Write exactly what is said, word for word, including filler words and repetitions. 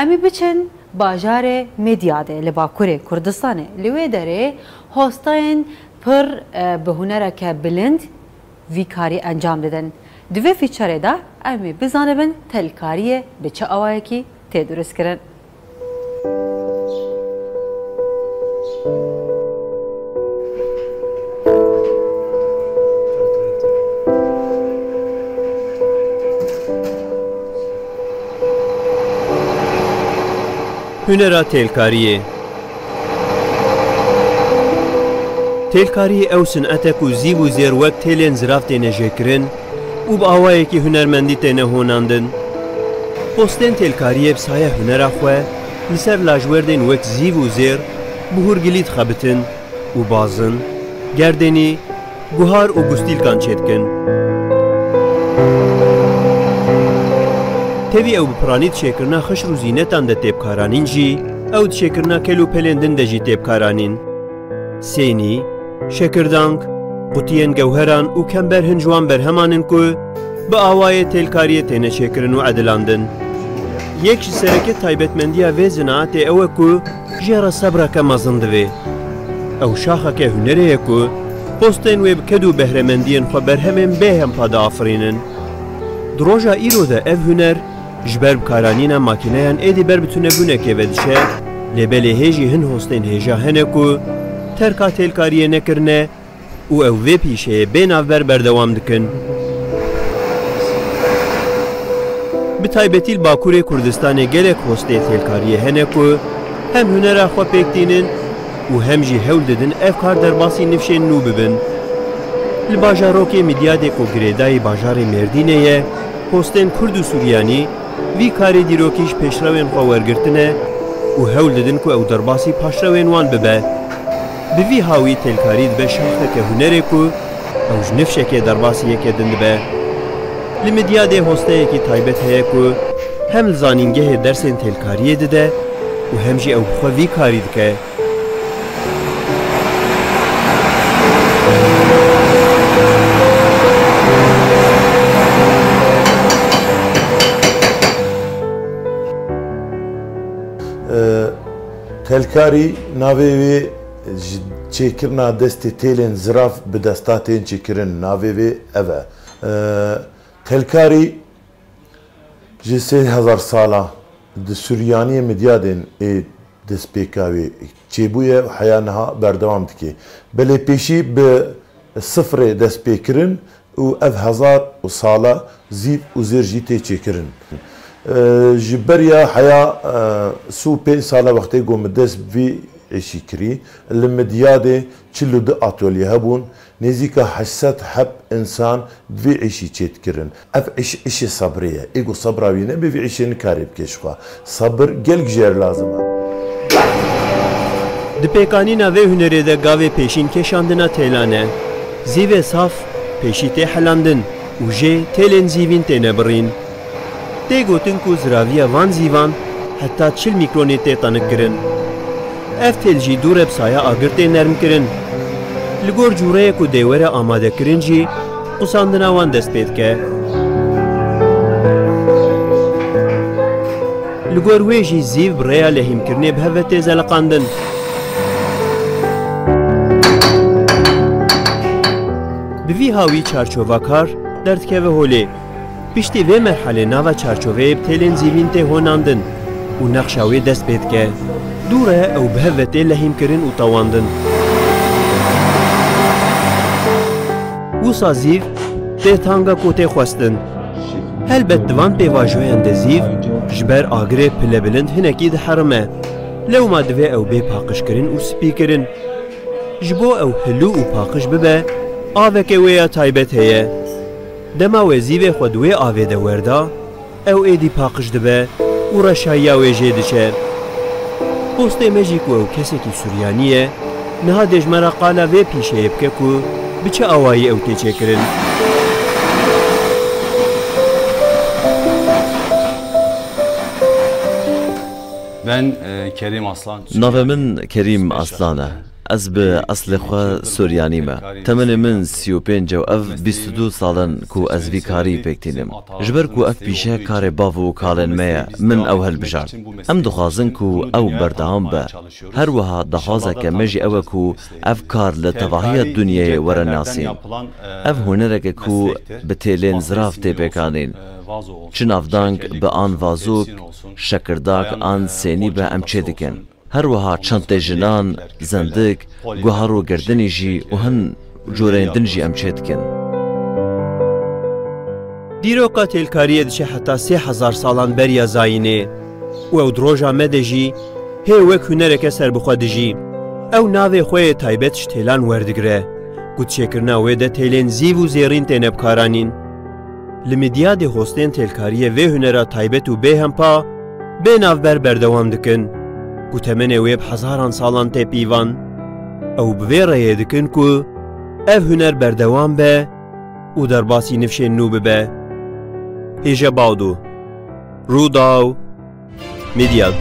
Em ê biçin bajarê Midyadê li bakurê Kurdistanê. Li wê derê hosteyên pir, e, bi hunereke bilind vî karî encam didin. Di vê featurê de em ê bizanibin telkariyê bi çi awayekî tê duristkirin. Hunera têlkariyê. Têlkariyê ew sinete ku zîv û zêr wek têlên zirav têne jêkirin û bi awayekî hunermendî têne honandin. Postên têlkariyê bi saya hunera xwe li ser lajwerdên wek zîv û zêr bi hûrgilî dixebitin û bazin, gerdenî, guhar û gustîlkan çêdikin. Tevî ew bi piranî di çêkirina xişr û zînetan de tê bikaranîn jî, ew di çêkirina kel û pelên din de jî tê bikaranîn. Sênî, şekirdank, qutiyên gewheran û kember hin ji wan berheman in ku bi awayê têlkariyê têne çêkirin û edilandin. Yek ji sereke taybetmendiya vê zinaetê ew e ku jê re sebreke mezin divê. Ew şaxeke hunerê ye ku postên wê bi ked û behremendiyên xwe berhemên bêhempa diafirînin. Di roja îro de ev huner ji ber bikaranîna makîneyan êdî ber bi tunebûnekê ve diçe, lê belê hê jî hin hostên hêja hene ku terka têlkariyê nekirine û ew vê pîşeyê bê navber berdewam dikin. Bi taybetî li Bakurê Kurdistanê gelek hostê têlkariyê hene ku hem hunera xwe pêk tînin û hem jî hewl didin ev kar derbasî nifşên nû bibin. Li bajarokê Midyadê ku girêdayî bajarê Mêrdînê ye, hostên Kurd û Suryanî vî karê dîrokî ji pêşrewên xwe wergirtine û hewl didin ku ew derbasî paşrewên wan bibe. Bi vî hawî têlkarî dibe şaxeke hunerê ku ew ji nifşekê derbasî yeke din dibe. Li Midyadê hosteyekî taybet heye ku hem li zanîngehê dersên têlkariyê dide û hem jî ew bi xwe vî karî dike. Têlkarî navê wê ji çêkirina destê têlên zirav bi desta tên çêkirin. Navê wê ev e. Têlkarî ji sê hezar sala di Suryaniyê Midyadên ê destpêka wê çêbûye û heya niha berdewam dike. Belê pêşî bi sifrê dest pê kirin û ev hezar û sala zîv û zêr jî tê çêkirin. Ji beriya heya sî û pênc sala wextê ku min dest bi vî îşî kirî, li Midyadê çil û du atolye hebûn, nêzîka heşt sed heb însan bi vî îşî çêdikirin. Ev îş, îşê sebrê ye. Ê ku sebra wî nebe, vî îşê nikarê bike ji xwe. Sebir gelek jê re lazim e. Di pêkanîna vê hunerê de gavê pêşîn kêşandina têlan e. Zîvê saf pêşî tê helandin û jê têlên zîvîn têne birîn. Tê gotin ku ziraviya van zîvan heta çil mîkronê tê tenikkirin. Ev têl jî dû re bi saya agir tê nermkirin. Li gor cûreyê ku dê were amadekirin jî, qusandina wan dest pê dike. Li gor wê jî zîv bi rêya lehîmkirinê bi hev ve tê zeliqandin. Bi vî hawî çarçova kar derdikeve holê. Piştî vê merhelê nava çarçoveyê bi têlên zîvîn tê honandin û nexşa wê dest pê dike. Dû re ew bi hev ve tê lehîmkirin û tewandin. Wisa zîv tê tanga ku tê xwestin. Helbet di van pêvajoyan de zîv ji ber agirê pilebilind hinekî diherime. Lewma divê ew bê paqijkirin û spîkirin. Ji bo ew hilû û paqij bibe, aveke wê ya taybet heye. Dema we zîvê xwe di wê avê de werda, ew êdî paqij dibe û reşayiya wê jê diçe. Postê me jî ku ew kesekî Suryanî ye, niha dê ji me re qala vê pîşeyê bike ku bi çi awayî ew tê çêkirin. Ben, e, Kerim Aslan. Navê min Kerîm Aslan e. Ez bi eslê xwe Suryanî me. Temenê min sî û pênc e û ev bîst û du sal in ku ez vî karî pêk tînim. Ji ber ku ev pîşe karê bav û kalên me ye, min ew hilbijart. Em dixwazin ku ew berdewam be. Her wiha daxwazeke me jî ew e ku ev kar li tevahiya dinyayê were nasîn. Ev hunereke ku bi têlên zirav tê pêkanîn. Çi navdang bi an vazok, şekirdak an sênî be em çêdikin. Her wiha çentê jinan, zendik, guhar û girdinî jî û hin coreyên din jî em çêdikin. Dîroka têlkariyê diçe heta sê hezar salan beriya zayînê û ew di roja me de jî hê wek hunereke serbixwe dijî. Ew navê xwe yê taybet ji têlan werdigire, ku di çêkirina wê de têlên zîv û zêrîn têne bikaranîn. Li Midyadê hostên têlkariyê vê hunera taybet û bêhempa bê navber berdewam dikin, ku temenê wê bi hezaran salan tê pîvan. Ew bi vê rêyê dikin ku ev huner berdewam be û derbasî nifşên nû bibe. Hêje Bawdo, Rûdaw, Midyad.